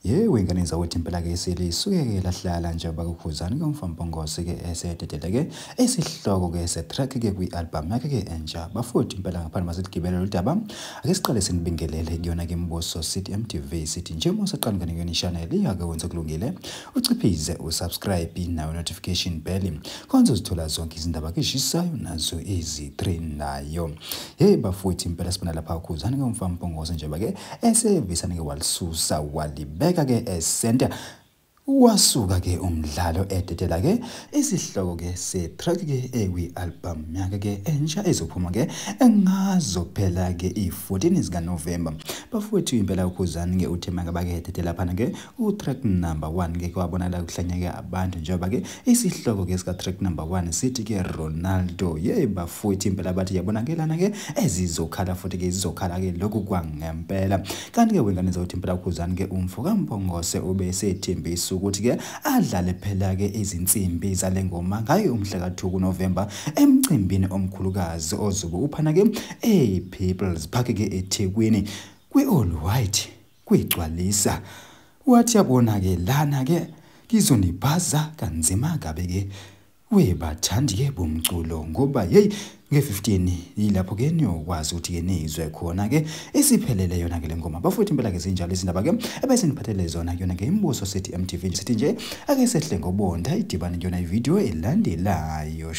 Yebo, ingane zakwethu impela ke selisuke-ke lahlala njengoba kuKhuzani ke umfoMpungose ke esededele-ke esihloko-ke se-track-ke kwi-album yakhe-ke entsha. Bafowethu impela ngaphambi masigibele lolu daba, ake siqale sinibingelele kuyona-ke Mbuso City MTV, sithi nje uma usaqala ungene kuyona i-channel iyake wenze kulungile, uciphize usubscribe nayo notification bell khona uzithola zonke izindaba keshisayo nazo ezitrendayo. Hey bafowethu impela sibona lapha uKhuzani ke umfoMpungose njengoba-ke esevesane-ke walisusa walibeka ke esenta wasuka ke umdlalo ededela ke isihloko ke se-track ke ekwi-album yakhe ke entsha ezophuma ke engazophela ke i-14 zikaNovemba. Bafowethu impela uKhuzani ke uthe mangaba ke ededela laphana ke u-track number 1 ke kwabonakala kuhlanyeke abantu njengoba ke isihloko ke sika track number 1 sithi ke Ronaldo. Yey bafowethu impela bathi yabona ke lana ke ezizokhala futhi ke izizokhala ke lokhu kwangempela. Kanti ke wengane zawuthi impela uKhuzani ke umfo kaMpungose ube sethembisa ukuthi ke adlale phela ke izinsimbi zale ngoma ngayo umhla ka-2 kuNovemba emcimbini omkhulukazi ozobe uphana ke ePeople's Park ke eThekwini kwi-All White kwigcwalisa. Wathi yabona ke lana ke ngizonibhaza kanzima kabe ke webathandi ke bomculo ngoba hey nge-15 yilapho ke niyokwazi ukuthi ke nizwe khona ke isiphelele yona ke le ngoma. Bafowethu impela ke zinjalo izindaba ke ebese niphathele zona kuyona ke Mbuso City MTV. Sithi nje ake sehle ngobonda idibane kuyona ivideo elandelayo.